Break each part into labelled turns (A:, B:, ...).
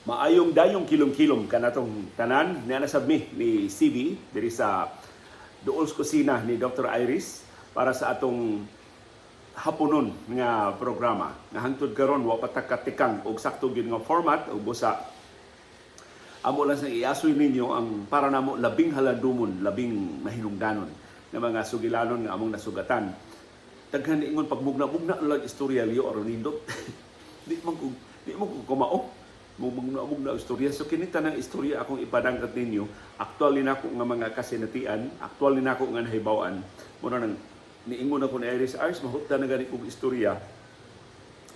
A: Maayong dayong kilom-kilom kanatong tanan. Niana sab mi ni CB diri sa Duol's Kusina ni Dr. Iris para sa atong haponon nga programa. Nga hangtod karon wa pa ta katikang og sakto gyud nga format ug busa amo lang sa iasoy ninyo ang para namo labing haladumon, labing mahinungdanon nga mga sugilanon nga among nasugatan. Daghan ingon pagmugna-mugna lang istorya liyo aron nindot. Di man ko kumao. Mugna-mugna istorya. So kini tanang istorya akong ipadangkat ninyo, aktual ni nako nga mga kasinatian, aktual ni nako nga nahibaw-an. Muna nang niingon ako ni Iris, "Iris, mahutdan na gani kog istorya."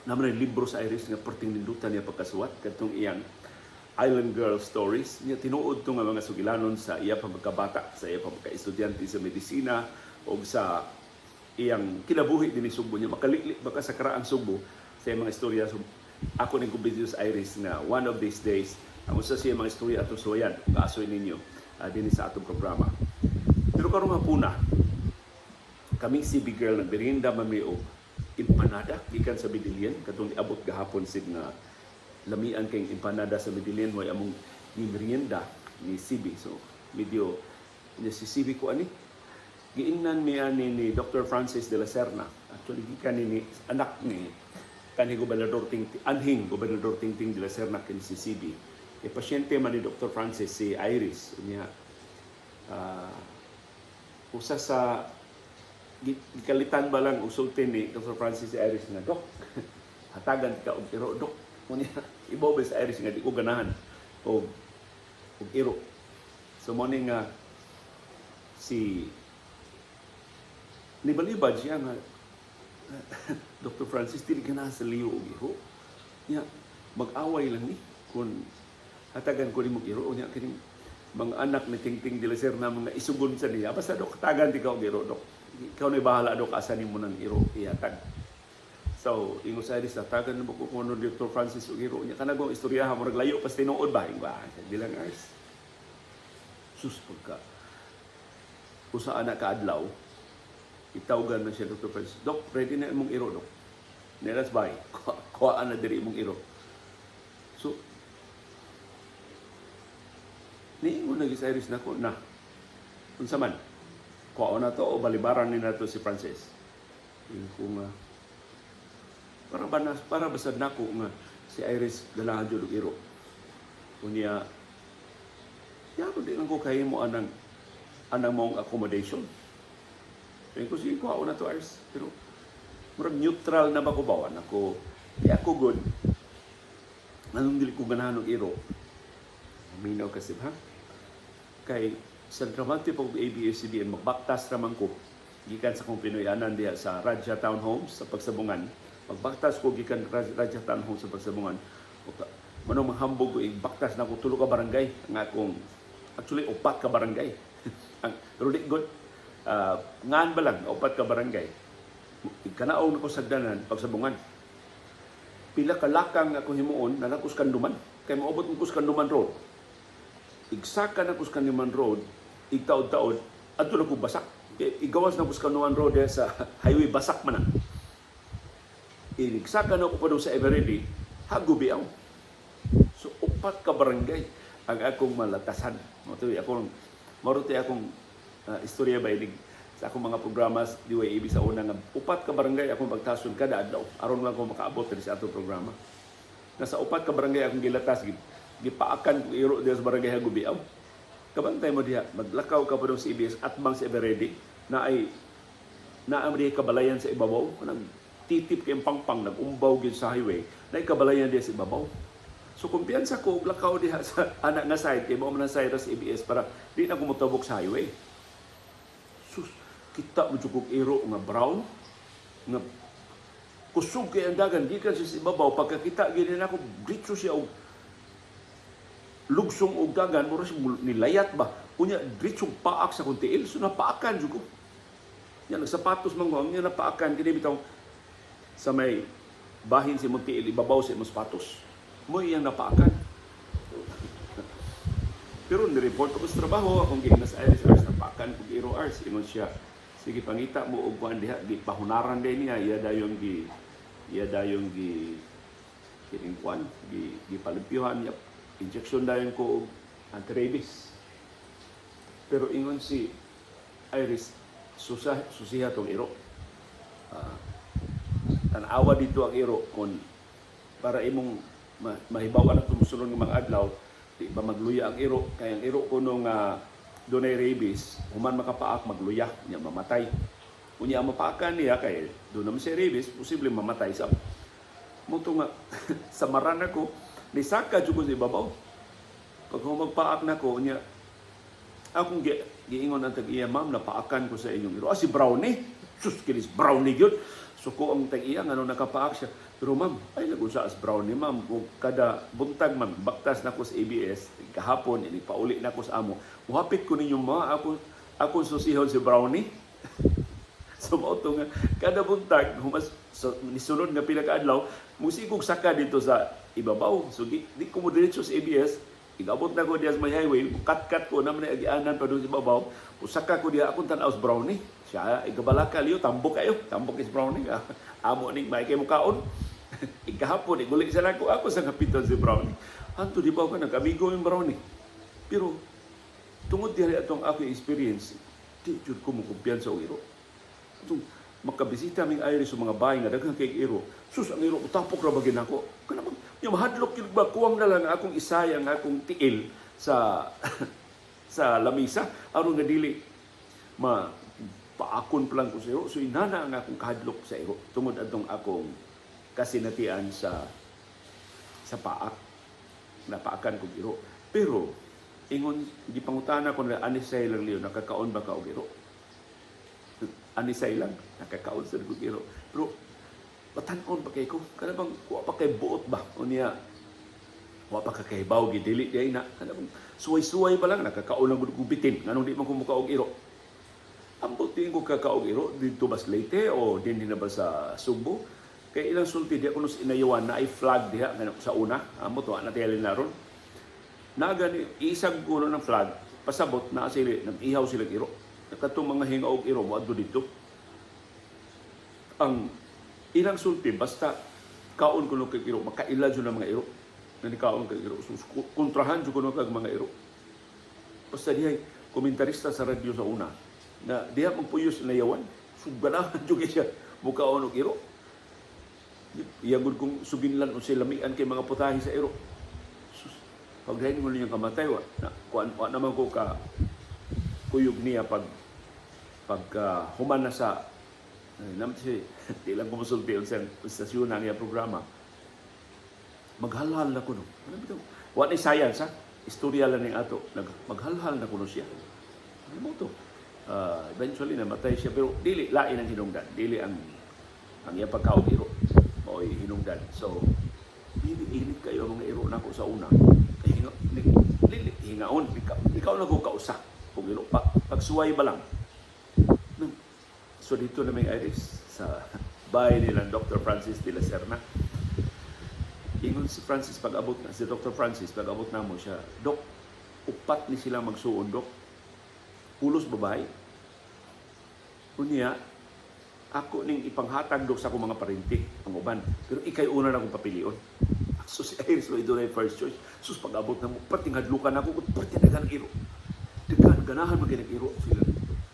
A: Naman ay libro sa Iris nga perting nindutan niya pagkasuwat, kadtong iyang Island Girl Stories. Niya tinuod to nga mga sugilanon sa iya pa pagkabata, sa iya pa pagka-estudyante sa medisina o sa iyang kinabuhi dinhi Sugbo niya. Makalili baka sa karaang Sugbo sa iyang mga istorya. So, ako ning kumbinsido sa Iris nga one of these days ang usa siya mga istorya atong suwayan, kaasoy ninyo dinhi sa atong programa. Pero karong hapuna, kaming CB Girl nagmerienda man mi og empanada gikan sa Medellin, katong iabot gahapon sig nga lamian kay empanada sa Medellin mo among ni merienda ni CB. So medyo niya si CB ko ani giingnan mi ani ni Dr. Francis de la Serna. Actually, gikan ni anak ni kanhi Gobernador Ting, anhing Gobernador Tingting de la Serna kini si CB. E pasyente man ni Dr. Francis si Iris niya. Usa sa gikalitan ba lang usulti ni Dr. Francis si Iris nga, "Dok, hatagan ka og iro, Dok." Unya ibaw ba sa Iris nga di ko ganahan og iro. So mo ni nga si nibalibad siya nga, "Dr. Francis, dili ganahan sa liyo og iro. Nya mag-away lang ni kung hatagan ko nimo iro." Unya kining mga anak ni Tingting de la Serna, mga isugon sa niya, "Basta, Dok, hatagan ti ka og iro, Dok. Ikaw na bahala, Dok, asa nimo nang iro ihatag." So ingon sa Iris, "Hatagan mo ko kuno Dr. Francis og iro." Nya kanagong istoryaha murag layo pas tinuod ba. Ingon ba, bilang Iris. Sus, pagka usa ana ka adlaw, itawgan na siya Dr. Francis, "Dok, ready na imong iro, Dok. Neras bay, kuhaan na diri imong iro." So, niingon na sa Iris nako na, "Unsa man, kuhaan na to o balibaran ni nato si Francis?" Ingon ko nga, para ba na, para basad nako nga si Iris ganahan jud og iro. Unya, yaro di lang ko kahimo anang mong accommodation. Kaya ko, "Sige, kuha na to, Iris." Pero, murag neutral na ba ko bawan? Ako, di ako good. Anong dili ko ganahan og iro? Minaw kasi ha? Kay sa Dramante pag ABS-CBN, magbaktas raman ko gikan sa akong Pinoyanan diha sa Raja Townhomes sa Pagsabungan. Magbaktas ko gikan Raja Townhomes sa Pagsabungan. Manong manghambog ko, baktas na ko tulo ka barangay ang akong, actually upat ka barangay. Ang pero di good. Ngan ba lang upat ka barangay. Kanaog na ko sagdanan Pagsabungan. Pila ka lakang ako himuon na ko sa Kanduman. Kay moabot ko sa Kanduman Road. Igsaka na ko sa Kanduman Road, igtaod-taod, adto na ko basak. Kay igawas na ko sa Kanduman Road eh, sa highway basak man na. Inigsaka na ko pa sa Eveready, Hagobiaw. So upat ka barangay ang akong malatasan. Mo to akong mao akong istorya ba inig sa akong mga programa DYAB sa una nga upat ka barangay akong pagtason kada adlaw aron lang ko makaabot diri sa atong programa. Nasa upat ka barangay akong gilatas, gipaakan ko iro diha sa barangay Hagobiaw. Kabantay mo diha, maglakaw ka pa sa ABS atbang sa Eveready na ay naa diha kabalayan sa ibabaw, nag titip kay pangpang nag-umbaw gyud sa highway, na kabalayan diha sa ibabaw. So kumpiyansa ko og lakaw diha sa ana nga side kay mao man ang side sa ABS para di na ko motabok sa highway. Sus, kita mo jud kog iro nga brown nga kusog kay ang dagan gikan siya sa ibabaw. Pagkakita gini nako, diretso siya og lugsong og dagan, mura siya nilayat ba. Unya diretso paak sa akong tiil, so napaakan jud ko. Yan nagsapatos man ko, ang niya napaakan kini bitaw sa may bahin si imong tiil ibabaw sa imong sapatos mo iyang napaakan. Pero ni-report ako sa trabaho, akong giingnan sa Iris, "Ars, napaakan kog iro, Ars." Ingon siya, "Sige, pangita mo og kuan diha." Gi pahunaran din niya, iya dayon gi kining kuan, gi gipalimpyuhan niya. Injection dayon ko og anti-rabies. Pero ingon si Iris, susa, susiha tong iro. Tanawa dito ang iro kung para imong mahibaw na tumusulong ng mga adlaw, di ba magluya ang iro? Kay ang iro kuno nga dunay rabies, human makapaak, magluya, nya mamatay. Unya ang mapaakan niya, kay doon naman siya rabies, posible mamatay sa mao to nga samaran ako, nisaka jud ko sa ibabaw. Pag magpaak na ko, unya akong giingon ang tag-iya, "Ma'am, napaakan ko sa inyong iro." "Ah, si Brownie." Sus, kinis Brownie gyud. Suko ang tag-iya ngano nakapaak siya. "Pero ma'am, ay lagun sa as Brownie, ma'am. Kung kada buntag, ma'am, baktas na ko sa ABS, kahapon, ini pauli na ko sa amo. Muhapit ko ninyo ma, ako susihon si Brownie." So mao to nga kada buntag humas so, nisunod nga pila ka adlaw musigog saka dito sa ibabaw. So di ko mo diretso sa ABS. Igabot na ko diya sa may highway, kat-kat ko naman ay agianan pa doon sa ibabaw. Usaka ko diya, akong tan-aw sa Brownie. Siya, igabalaka liyo, tambok kayo. Tambok is Brownie. Amo ning may kay mukaon. Ikahapon, iguli sa nako, ako sa kapitan si Brownie. Hanto di ba ka nag-amigo yung Brownie? Pero tungod diri atong ako experience, di jud ko mo kumpiyansa og iro. Atong makabisita ming Iris sa mga bahay nga daghan kay iro. Sus, ang iro tapok ra ba nako. Kana bang yung mahadlok gyud ba, kuwang na lang akong isay ang akong tiil sa sa lamisa aron nga dili ma paakon pa lang ko sa iro. So inana ang akong kahadlok sa iro tungod atong akong kasinatian sa paak, napaakan kog iro. Pero ingon, gipangutana ko na anisay lang liyo, "Nakakaon ba ka og iro?" Anisay lang, nakakaon sa og iro. Pero batan-on pa kay ko. Kana bang wa pa kay buot ba? Unya wa pa ka kahibaw gidili di na. Kana bang suway-suway pa lang, nakakaon lang gud kog bitin. Nganong di man ko mukaog iro? Ambot din ko kakaog iro dito ba sa Leyte o din na ba sa Sugbo? Kay ilang sulti diha kuno sa Inayawan na ay flag diha ngano sa una. Ambot wa na tiyali na ron. Naga ni isang kuno ng flag pasabot na sila nag-ihaw sila iro. Katong mga hingaog iro moadto dito. Ang ilang sulti, basta kaon kuno kay iro, makaila jud ang mga iro. Na kaon kay iro. So, kontrahan jud kuno kag mga iro. Basta dihay komentarista sa radyo sa una na diha magpuyos Inayawan. So ganahan jud kay siya mukaon og iro. Iyagod kong suginlan o sila lamian kay mga putahe sa iro. Sus, pag dahil mo niyang kamatay, wa, na, kuan, wa naman ko ka kuyog niya pag pagka human na sa ay, nam si di lang ko musulti unsa istasyon ang iya programa, maghalhal na kuno. Ano bitaw, wa ni science ha, istorya lang ning ato. Maghalhal na kuno siya. Ano mo to? Eventually namatay siya, pero dili lain ang hinungdan, dili ang iya pagkaog iro mao'y hinungdan. So dili init kayo ang mga iro nako sa una kay hinga ni, dili hingaon, ikaw, ikaw na ko kausa kung iro pa pagsuway ba lang. So dito na may Iris sa bahay nila Dr. Francis de la Serna. Ingon si Francis pag abot na si Dr. Francis, pag abot na mo siya, "Dok, upat ni sila magsuon, Dok. Pulos babae. Unya, ako ning ipanghatag, Dok, sa akong mga parinti, ang uban. Pero ikay una na akong papilion." So si Iris lo na first choice. Sus, pag abot na mo, perting hadlukan ako, perting daghan iro. Daghan, ganahan man iro sila.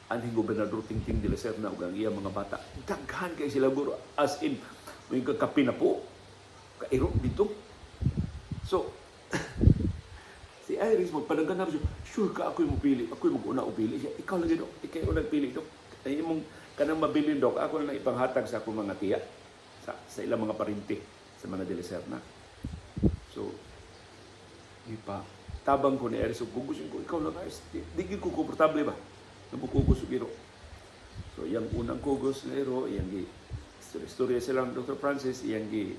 A: Anhing Gobernador Tingting de la Serna ug ang iya mga bata. Daghan kay sila guro, as in may kakape na po kairo dito. So si Iris magpadaghan na siya, "Sure ka ako'y mopili, ako'y mag-una og pili siya." "Ikaw lagi, Dok, ikaw unang pili, Dok. Ay imong kanang mabilin, Dok, ako na ipanghatag sa akong mga tiya, sa ilang mga parinti, sa mga de la Serna." So, di pa tabang ko ni Iris, ug kugusin ko, ikaw lang, Iris, di gyud ko komportable ba? Namukugos og iro. So, iyang unang kugos nga iro, iyang gi istorya silang Dr. Francis, iyang gi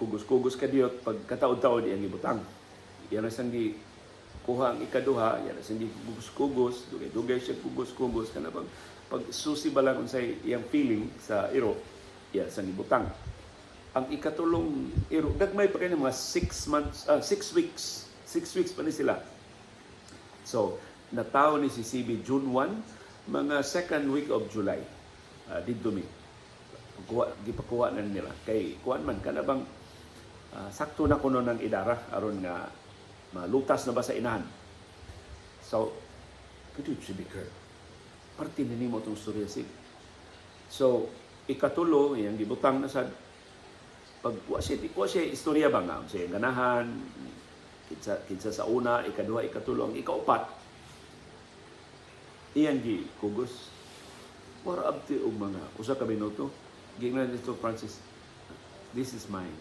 A: kugos-kugos kadiyot, pag kataod-taod iyang gibutang. Iyan na siyang gi kuha ang ikaduha, iyan na siyang gi kugos-kugos, dugay-dugay siya kugos-kugos, kana bang pag susi ba lang unsay iyang feeling sa iro, iyan siyang gibutang. Ang ikatulong iro, gagmay pa kayo ng mga 6 months, 6 weeks, 6 weeks pa ni sila. So, natawo ni si CB June 1, mga second week of July. Didto mi. Pagkuha, gipakuha na nila. Kay kuan man, kana bang Sakto na kuno ng idara aron nga malutas na ba sa inahan. So, pwede si Bicker. Parte na nimo itong storya sig. So, ikatulo, iyang gibutang na sa pag wa siya istorya ba nga sa iyang ganahan kinsa kinsa sa una, ikaduha, ikatulo, ang ikaupat iyang gi kugos. Wara abti og mga usa ka minuto, giingnan ni Dr. Francis, "This is mine."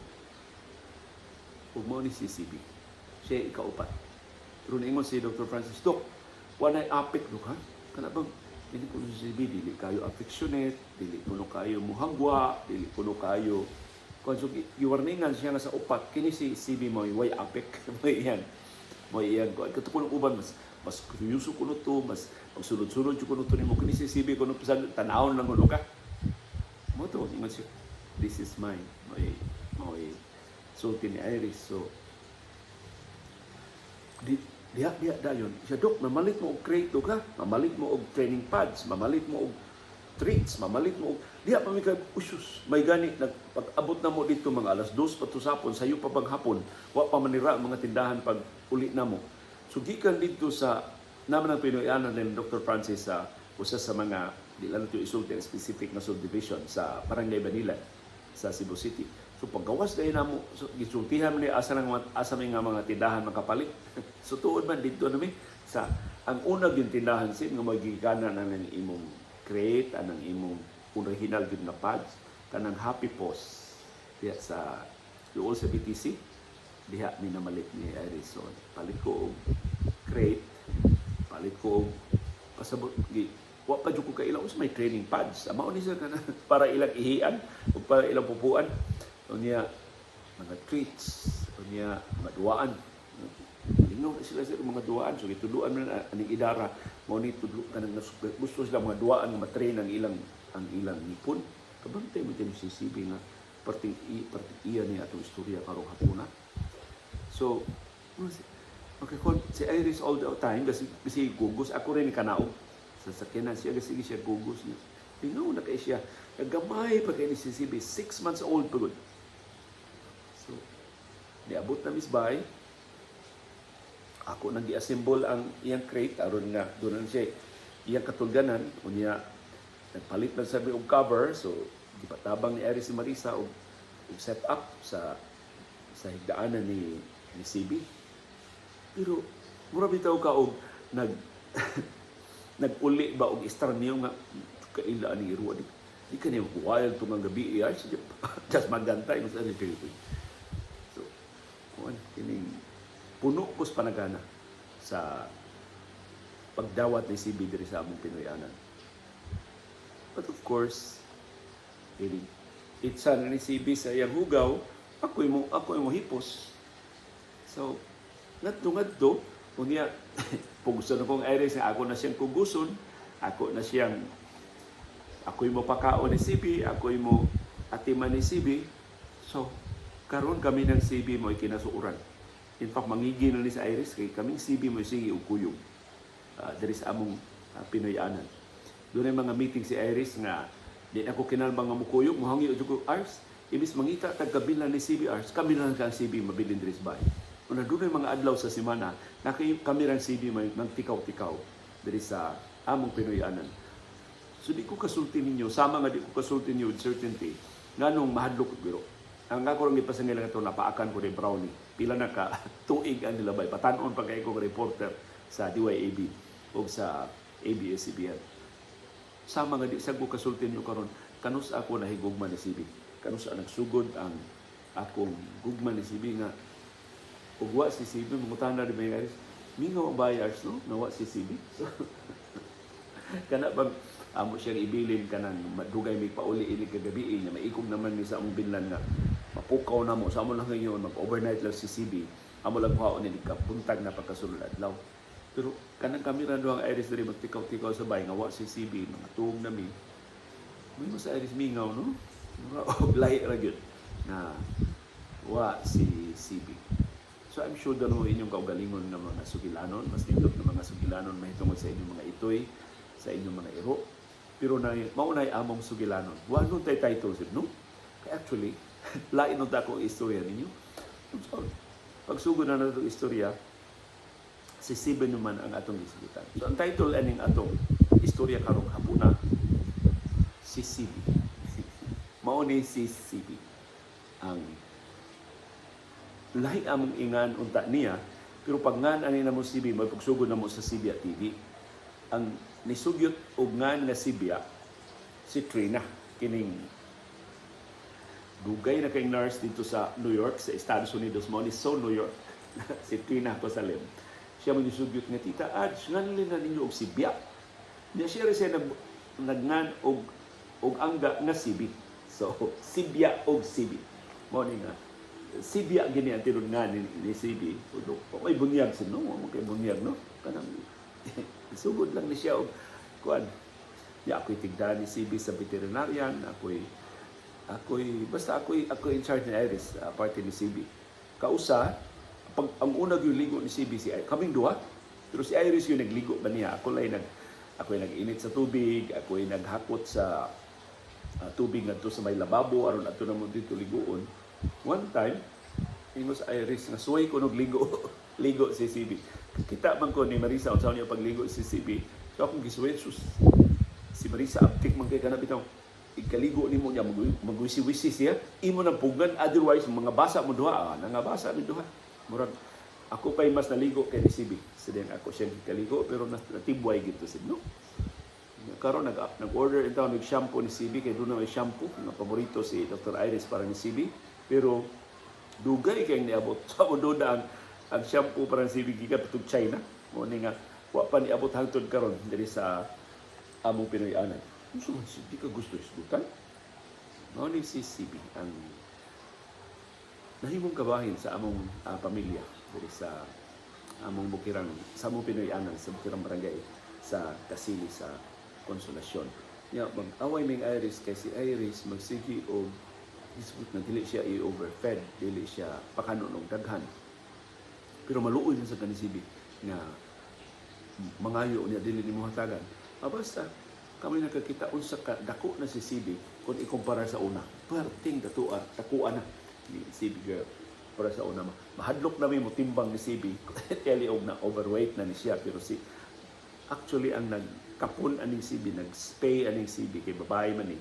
A: Ug mao ni si CB. Siya ikaupat. Pero niingon si Dr. Francis, "Dok, wa nay apik, Dok, ha? Kana bang dili ko si CB, dili kayo affectionate, dili kuno kayo muhangwa, dili kuno kayo." Kung so, giwarningan siya nga sa upat, kini si CB mo, way apik, mo iyan. Mo iyan ko. Kato kuno uban, mas mas kuryoso kuno to, mas magsunod-sunod jud kuno to nimo. Kini si CB kuno, bisan tanawon lang kuno ka. Mo to, ingon siya, "This is mine." May sulti ni Iris. So, di diha diha dayon siya, "Dok, mamalit mo og crate ka, mamalit mo og training pads, mamalit mo og treats, mamalit mo og." Diha pa mi kay usus may gani nag pag-abot na mo dito mga alas 2 pa to sa hapon, sayo pa bang hapon, wa pa manira ang mga tindahan pag uli na mo. So gikan dito sa naman ang Pinoyanan ni Dr. Francis sa usa sa mga, di lang ito isulti ang specific na subdivision sa Barangay Banila sa Cebu City. So paggawas dahil namo, so, gisultihan man ni asa ng asa may nga mga tindahan makapalit. So tuod man dito nami sa ang una gyud tindahan sin nga magigikanan ang imong crate, anang imong original gyud nga pads, kanang Happy Paws diha sa duol sa BTC, diha mi namalit ni Iris. So palit ko og crate, palit ko og pasabot gi wa pa jud ko kaila unsa may training pads. Mao ni siya kana para ilang ihian ug para ilang pupuan. Unya mga treats, unya mga duwaan. Lingaw na sila sa mga duwaan. So gitudluan man aning idara mao ni tudlo kanang gusto sila mga duwaan nga matrain ang ilang ngipon. Kabantay mo din si CB nga parting iya niya atong istorya karong hapuna. So, okay, kon si Iris all the time kasi gugos ako rin kanaog sa sakyanan siya kasi siya gugos niya. Lingaw na kay siya. Nagamay pa kay ni si CB, 6 months old pa gud. So, niabot na Miss Bay, ako nang gi-assemble ang iyang crate aron nga doon na siya iyang katulganan. Unya nagpalit na sabi og cover, so gipatabang ni Iris si Marisa og set up sa higdaanan ni CB. Pero mura bitaw ka og nag-uli ba og istar niyo nga kaila ani iruwa di ka niya wild tungang gabi ay just magantay mo sa ni. So kuan kining puno ko sa panagana sa pagdawat ni CB diri sa among Pinoyanan. But of course, kining itsa na ni CB sa iyang hugaw, ako mo hipos. So, ngadto ngadto, unya pugson akong Iris nga ako na siyang kuguson, ako na siyang ako'y mo pakaon ni CB, ako'y mo atiman ni CB. So, karon kami ng CB mo kinasuoran. In fact, mangigi na ni sa Iris kay kaming CB mo sige og kuyog. Diri sa among Pinoyanan. Doon ay mga meeting si Iris nga di ako kinalbang nga mukuyog, muhangyo jud ko, "Ars, imbis mangita tag kabilan ni CB, Ars, kami lang kang CB mabilin diri sa bahay." Una doon ay mga adlaw sa semana na kami rang CB may magtikaw-tikaw diri sa among Pinoyanan. So di ko kasulti ninyo, sama nga di ko kasulti ninyo with certainty, nganong mahadlok ko biro. Ang ako lang gipasangil nga ito, napaakan ko ni Brownie. Pila na ka tuig ang nilabay. Patanon pa kay ko reporter sa DYAB o sa ABS-CBN. Sama nga di sa ko kasulti ninyo karon, kanus ako nahigugma ni CB. Kanus nagsugod ang akong gugma ni CB nga ug wa si CB, mangutana di may guys, mingaw ang buyers no, nawa si CB. So, kana bang amo siyang ibilin kanang dugay mig pauli ini kagabi niya, maikog naman mi sa among binlan nga mapukaw na mo sa amo lang ngayon, mag overnight lang si CB, amo lang kuhaon ni kabuntag na pagkasulod adlaw. Pero kanang kami ra duhang Iris diri magtikaw-tikaw sa bay nga wa si CB, mga tuog na mi. Mo sa Iris, mingaw no, mura og lahi ra gyud na wa si CB. So I'm sure doon mo inyong kaugalingon nga mga sugilanon, mas nindot nga mga sugilanon mahitungod sa inyong mga itoy, sa inyong mga iro. Pero na mao na among sugilanon. Wa nun tay title sir, no? Kaya actually, lain nun ta akong istorya ninyo. So, pagsugod na nato istorya, si CB naman ang atong gisgutan. So ang title aning atong istorya karong hapuna, si CB. Mao ni si CB ang lahi among ingan unta niya, pero pag ngan ani namo CB, may pagsugod namo sa Sibya TV. Ang nisugyot og ngan nga Sibya si Trina, kining dugay na kay nurse dito sa New York, sa Estados Unidos. Mao ni so New York si Trina Cosalem. Siya mo nisugyot nga, "Tita Adj, nganli na ninyo og Sibya?" Niya siya rin siya nagnan og angga nga CB. So Sibya og CB, mao ni nga Sibya gini ang tinud nga ni CB. May bunyag si no, mo kay bunyag no, kanang sugod lang ni siya og kuan. Ya, ako'y tigda ni CB sa veterinarian, ako'y basta ako'y in charge ni Iris, parte ni CB. Kausa pag ang una gyud ligo ni CB si kaming duha. Pero si Iris yung nagligo ba niya. Ako lang ako'y nag-init sa tubig, ako'y naghakot sa tubig ngadto sa may lababo aron ato na mo dito liguon. One time, ingon sa Iris nga suway ko ligo ligo si CB. Kita man ko ni Marisa unsa niya pagligo si CB. So akong gisuway, sus, si Marisa abtik man kay kana bitaw. Ikaligo nimo niya, magwisi-wisi siya. Imo nang pugan, otherwise mga basa mo duha, nangabasa mi duha. Murag ako pa'y mas naligo kay ni CB. So then ako siya gikaligo, pero natibway gito si no. Karon nag-order in town og shampoo ni CB kay doon na may shampoo nga paborito si Dr. Iris para ni CB. Pero dugay kay niabot sa duda ang shampoo para ni CB gikan pa China. Mo ni nga wa pa niabot hangtod karon diri sa among Pinoy anay. Unsa man si di ka gusto isgutan? Mao ni si CB ang nahimong kabahin sa among pamilya diri sa among bukirang, sa among Pinoy anan sa bukirang barangay sa Kasili sa Consolacion. Nya mag-away ming Iris kay si Iris magsigi og hisgot na dili siya i-overfed, dili siya pakanon og daghan. Pero maluoy na sa kani CB nga mangayo niya dili nimo hatagan. Ah, basta kami nakakita unsa ka dako na si CB kung ikumpara sa una. Perting datua, dakuan na ni CB girl para sa una. Mahadlok na mi mo timbang ni CB. Teli og na overweight na ni siya, pero si actually ang nagkapon aning CB, nag-spay aning CB kay babae man ni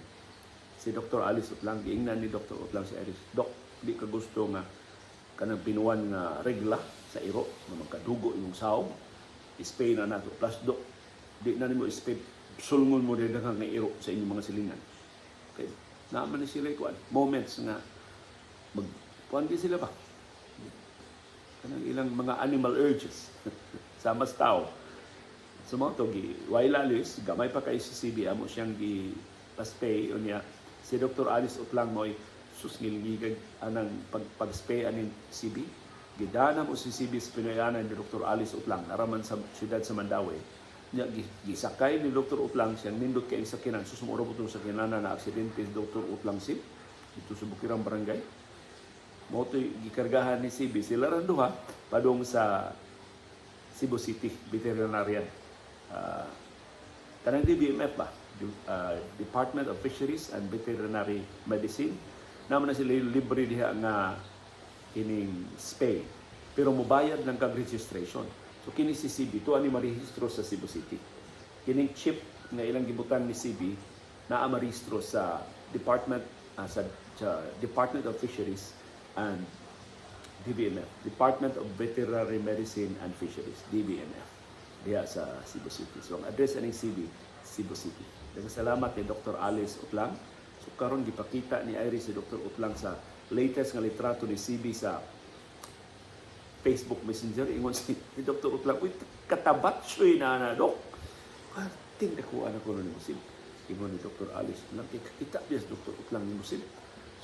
A: si Dr. Alice Utlang. Giingnan ni Dr. Utlang si Iris, "Dok, di ka gusto nga kanang binuan nga regla sa iro nga magkadugo imong saog, spay na nato. Plus, Dok, di na nimo spay, sulngon mo din nga iro sa inyong mga silingan." Kay naman ni sila kuan moments nga mag kuan di sila ba, kanang ilang mga animal urges sama sa tao. So mao to gi while Alice gamay pa kay si CB, amo siyang gi paspay. Unya si Dr. Alice Utlang mo'y sus ngilngigag anang pag pag-spay aning CB. Gidana mo si CB sa Pinoyanan ni Dr. Alice Utlang naraman sa siyudad sa Mandaue. Nya gisakay ni Dr. Utlang siyang nindot kay sakyanan. Sus, mura po itong sakyanan na aksidente si Dr. Utlang si dito sa Bukirang Barangay. Mao to'y gikargahan ni CB sila ran duha padung sa Cebu City Veterinarian. Kanang DBMF ba? Department of Fisheries and Veterinary Medicine. Naman na sila yung libre diha nga kining spay. Pero mobayad lang kag registration. So kini si CB, to ani marehistro sa Cebu City. Kining chip nga ilang gibutan ni CB naa marehistro sa department sa Department of Fisheries and DBMF, Department of Veterinary Medicine and Fisheries, DBMF, diha sa Cebu City. So ang address aning CB, Cebu City. Daghang salamat ni Dr. Alice Utlang. So karon gipakita ni Iris si Dr. Utlang sa latest nga litrato ni CB sa Facebook Messenger. Ingon si ni Dr. Utlang, "Uy, katabat siya na na, Dok. Kating nakuha na ko ni Musim." Ingon ni Dr. Alice Utlang, "Kay kakita biya si Dr. Utlang ni Musim.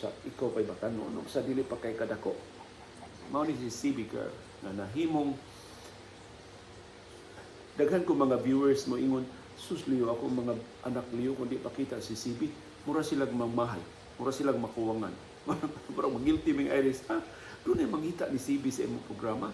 A: Sa ikaw pa'y bata no, sa dili pa kay kadako." Mao ni si CB girl na nahimong daghan ko mga viewers mo ingon, "Sus Leo, ako mga anak Leo, kung di pakita si CB, mura silang mamahal, mura silang makuwangan." Mura guilty ming Iris, ha? Doon ay mangita ni CB sa imong programa.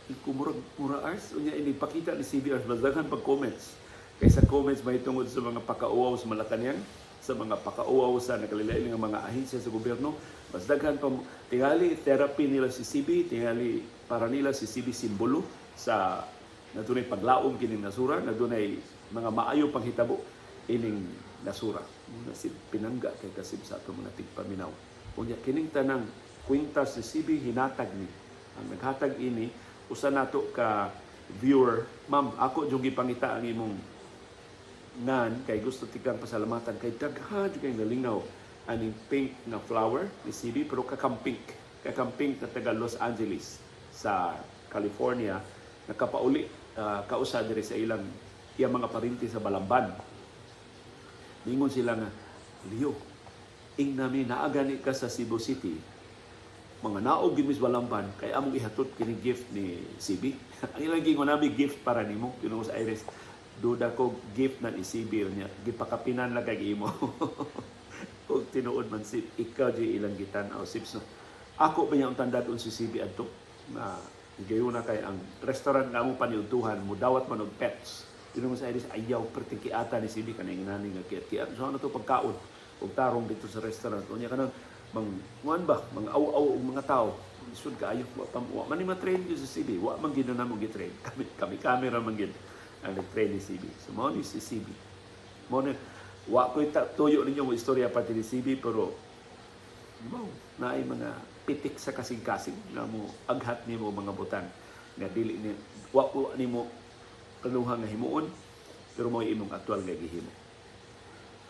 A: Iko murag mura ars unya ini pakita ni CB ars mas daghan pag comments. Kaysa comments may tungod sa mga pakauaw sa Malacanang, sa mga pakauaw sa nakalilain nga mga ahensya sa gobyerno, Mas daghan pa tingali therapy nila si CB, tingali para nila si CB simbolo sa na dunay paglaom kining nasura, na dunay mga maayo panghitabo ining nasura. Muna si pinangga kay kasib sa atong mga tigpaminaw. Unya kining tanang kwintas ni CB hinatag ni. Ang naghatag ini usa nato ka viewer, ma'am, ako jud gipangita ang imong ngan kay gusto tikang pasalamatan kay daghan jud kay nalingaw aning pink na flower ni CB, pero kakampink, kakampink na taga Los Angeles sa California, nakapauli kausa diri sa ilang iyang mga parinti sa Balamban. Ningon sila nga, "Leo, ing nami naa gani ka sa Cebu City, mga naog gid mis Balamban kay among ihatod kini gift ni CB." Ang ilang gingon, "Nami gift para nimo." Tinuod sa Iris, duda ko gift na ni CB niya. Gipakapinan lang kay imo. Ug tinuod man si ikaw di ilang gitan-aw, Sibs, no. Ako ba niya ang tandad si CB adto na higayon na kay ang restaurant nga among paniudtuhan mo dawat man og pets. Tinuod sa Iris, ayaw perting kiata ni CB kanang nani nga kiat-kiat. So ano to pagkaon og tarong dito sa restaurant. Unya kanon mang kuan ba, mga aw-aw og mga tao. Lisod kaayo, wa pa wa man ni ma-train gyud sa CB, wa man gyud na namo gi-train. Kami kami camera man gyud ang nag-train ni CB. So mao ni si CB. Mao ni wa ko'y tuyo ninyo mo istorya pati ni CB, pero mao naay mga pitik sa kasing-kasing nga mo aghat nimo mga butang nga dili ni wa wa nimo planuhan nga himuon, pero mao imong aktual nga gihimo.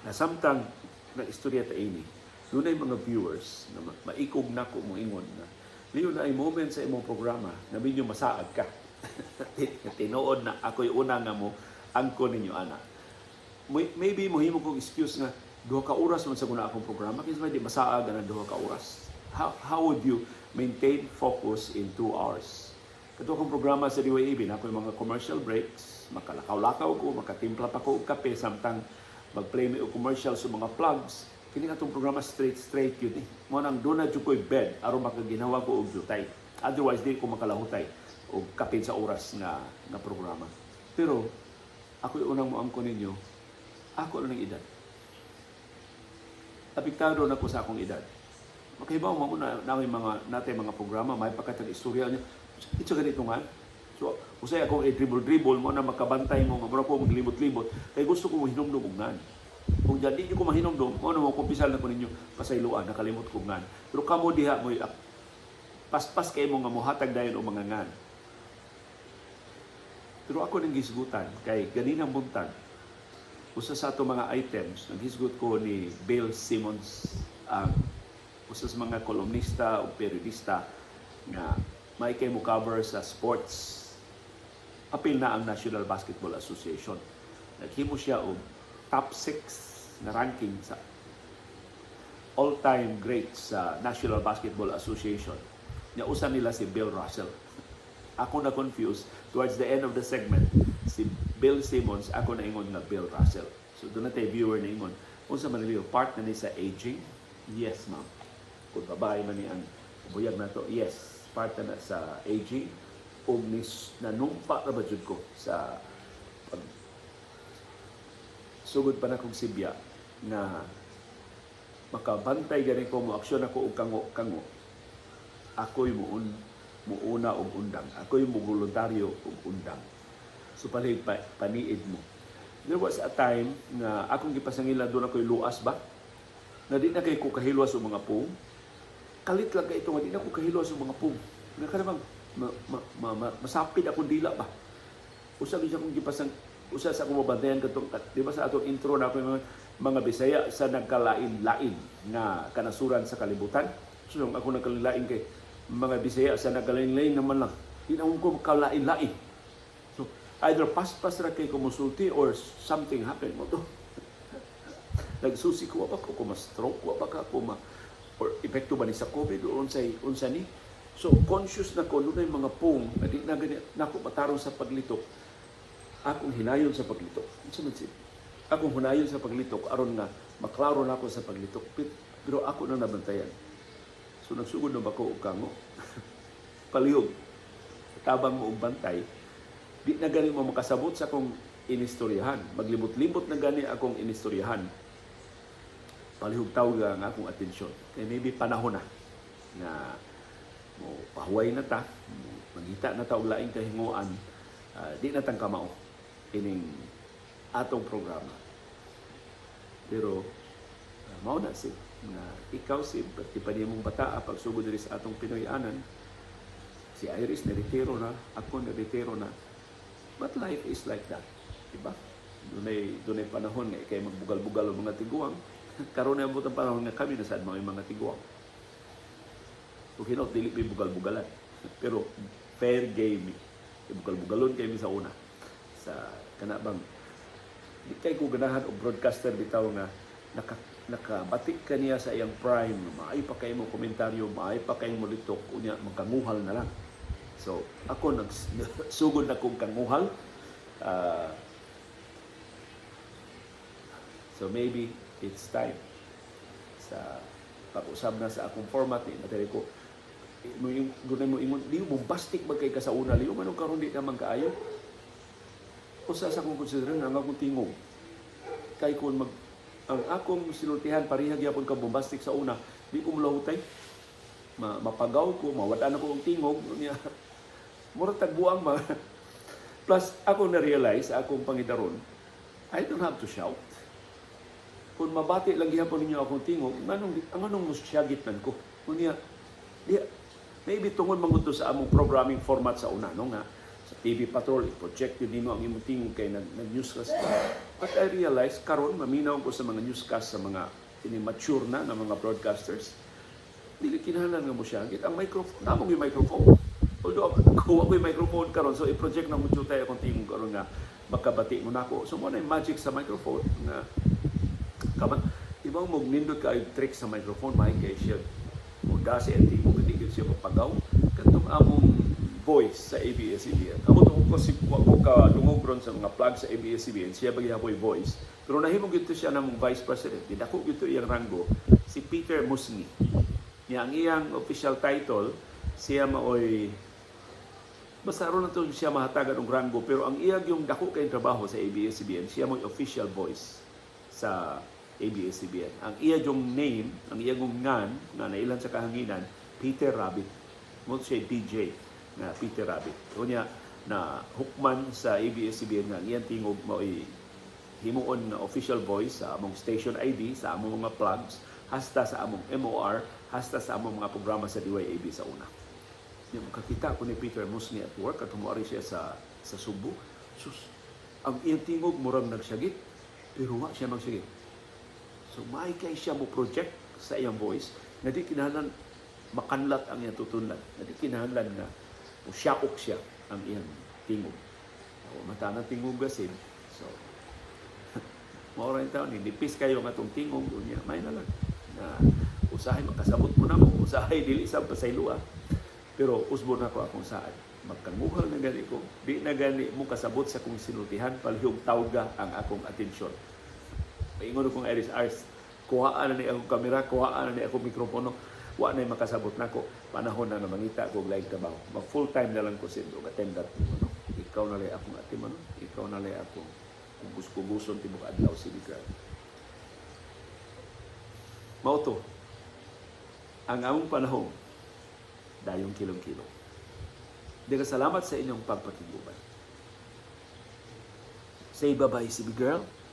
A: Na samtang nag-istorya ta ini, dunay mga viewers na maikog nako mo ingon na, "Leo, naay moment sa imong programa na medyo masaag ka." Tinuod na ako'y una nga mo angkon ninyo ana. Maybe mohimo kong excuse nga 2 ka oras man sa guna akong programa, kinsa may di masaag ang 2 ka oras? How would you maintain focus in 2 hours? Kato akong programa sa DYAB, na ako'y mga commercial breaks, makalakaw-lakaw ko, makatimpla pa ko og kape samtang mag-play mi og commercial sa mga plugs. Kini atong programa straight straight yun eh. Mo nang doon na jud ko'y bed aron makaginawa ko og jutay. Otherwise di ko makalahutay og kapin sa oras nga nga programa. Pero ako'y unang moangko ninyo, ako na ng edad. Apektado na ko sa akong edad. Makahibaw mo na na mga natay mga programa may pagkatag istorya niya. Ito ganito nga. So, usay akong i-dribble-dribble mo na makabantay mo nga mura ko maglibot-libot kay gusto ko mohinumdum og ngan. Kung dyan di nyo ko mahinumdum, mo na mo kumpisal na ko ninyo pasayloan, nakalimot ko ngan. Pero kamo diha mo paspas kay mo nga mohatag dayon og mga ngan. Pero ako nang gisgutan kay ganinang buntag, usa sa ato mga items, naghisgot ko ni Bill Simmons, ang usa sa mga kolumnista o periodista nga may kay mo cover sa sports, apil na ang National Basketball Association. Naghimo siya og top 6 na ranking sa all-time greats sa National Basketball Association. Nya usa nila si Bill Russell. Ako na confused towards the end of the segment, si Bill Simmons ako na ingon nga Bill Russell. So doon na tayo viewer na ingon, "Unsa man nila, part na ni sa aging?" Yes, ma'am. Kung babae man ni ang buyag nato, yes, part na sa aging ug ni nanumpa ra ba jud ko sa pag sugod pa na kong sibya nga makabantay gani ko, mo aksyon ako og kango-kango, ako'y muun muuna og undang, ako'y mo voluntaryo og undang. So palihog pa, paniid mo. There was a time nga akong gipasangila, doon ako'y luas ba na di na kay ko kahiluwas og mga pung. Kalit lang kay ito nga di na ko kahiluwas og mga pung nga kanang masapid akong dila ba. Usa gyud akong gipasang usa sa akong mabantayan katong, di ba, sa atong intro na ako yung mga Bisaya sa nagkalain-lain nga kanasuran sa kalibutan. So yung ako nagkalain kay mga Bisaya sa nagkalain-lain naman lang. Di na ko kalain-lain. So either paspas ra kay ko musulti or something happened mo to. Nagsusi ko, wa ba ko ma-stroke, wa ba ka ko ma or epekto ba ni sa COVID o unsay unsa ni. So conscious na ko dunay mga pung na di na gani nako matarong sa paglitok. Akong hinayon sa paglitok. Unsa man si akong hunayon sa paglitok aron nga maklaro na ako sa paglitok. Pero ako na nabantayan. So nagsugod na ba ko og kango? Palihog. Tabang mo og bantay, di na gani mo makasabot sa akong inistoryahan. Maglibot-libot na gani akong inistoryahan. Palihog tawag ang akong atensyon. Kay maybe panahon na nga mo pahuway na ta, mangita na ta og laing kahinguan, di na tang kamao ining atong programa. Pero mao na si nga ikaw si pati pa mong bata pagsugod diri sa atong Pinoy-anan, si Iris niretiro na, ako niretiro na. But life is like that, diba? Dunay panahon nga ikay magbugal-bugal og mga tiguang. Karon na ang panahon nga kami na sad mga tiguang. Ug hinaut dili may bugal-bugalan. Pero fair game. Bugal-bugalon kay mi sa una. Sa kana bang di kay ko ganahan og broadcaster bitaw nga nakabatik ka niya sa iyang prime, maay pa kay mo komentaryo, maay pa kay mo litok, unya magkanguhal na lang. So ako nagsugod na kong kanguhal. So maybe it's time sa pag-usab na sa akong format ni materi ko mo yung dunay mo ingon, "Di bombastic man kay ka sa una, Leo, manong karon di naman kaayo?" Usa sa akong konsideran ang akong tingog kay kung mag ang akong sinultihan pareha gyapon ka bombastic sa una, di ko mulahutay, mapagaw ko, mawad-an ako og tingog niya, mura tagbuang ma. Plus ako na-realize sa akong pangidaron, I don't have to shout. Kung mabati lang gihapon ninyo akong tingog, nganong ang anong musyagit man ko? Unya di maybe tungod man gud to sa among programming format sa una, no, nga sa TV Patrol i-project yun nimo ang imong tingog kay nag newscast ka. But I realize karon maminaw ko sa mga newscast sa mga ini mature na nga mga broadcasters, dili kinahanglan nga mo syagit ang microphone namo yung microphone. Although ako wa ko'y microphone karon, so i-project na mo tayo akong tingog karon nga makabati mo nako. So mo na yung magic sa microphone nga kaman ibang mo nindot kaayo trick sa microphone, may kay siya mo dasi ang tingog, hindi gyud siya mapagaw. Katong among voice sa ABS-CBN, amo to ko si wa ko ka dungog ron sa mga plug sa ABS-CBN, siya ba voice, pero nahimo gyud to siya namong vice president, gidako gyud to iyang ranggo, si Peter Musngi. Niya ang iyang official title, siya maoy, basta aron na to siya mahatagan og ranggo, pero ang iyang yung dako kay trabaho sa ABS-CBN, siya mo'y official voice sa ABS-CBN. Ang iya yung name, ang iyang ngan nga nailan sa kahanginan, Peter Rabbit. Mo siya DJ nga Peter Rabbit. Unya na hukman sa ABS-CBN nga ang iyang tingog mao'y himuon nga official voice sa among station ID, sa among mga plugs, hasta sa among MOR, hasta sa among mga programa sa DYAB sa una. Yung makakita ko ni Peter Musngi at work at humuari siya sa Subo. Sus, ang iyang tingog murag nagsyagit, pero wa siya magsyagit. So may kay siya mo project sa iyang voice nga di kinahanglan makanlat ang iyang tutunlan, nga di kinahanglan nga musyaok siya ang iyang tingog. O, mata ng tingog gasin. So, mao ra taon, nipis kayo nga atong tingog, unya may na lang na usahay makasabot mo na mo, usahay dili sa pasayloa. Pero usbon nako akong saad. Magkanguhal na gani ko, di na gani mo kasabot sa kong sinultihan, palihog tawga ang akong atensyon. Paingon kong Iris Ars, kuhaan na ni akong kamera, kuhaan na ni akong mikropono, wa na makasabot nako. Panahon na nga mangita ko og laing trabaho. Mag full time na lang ko sin og attendant nimo, no. Ikaw na lay akong ate no. Ikaw na lay akong kugus-kuguson tibuok adlaw si Bigray. Mao to. Ang among panahon dayong kilong-kilong. Daghang salamat sa inyong pagpakiguban. Say bye-bye, CB girl.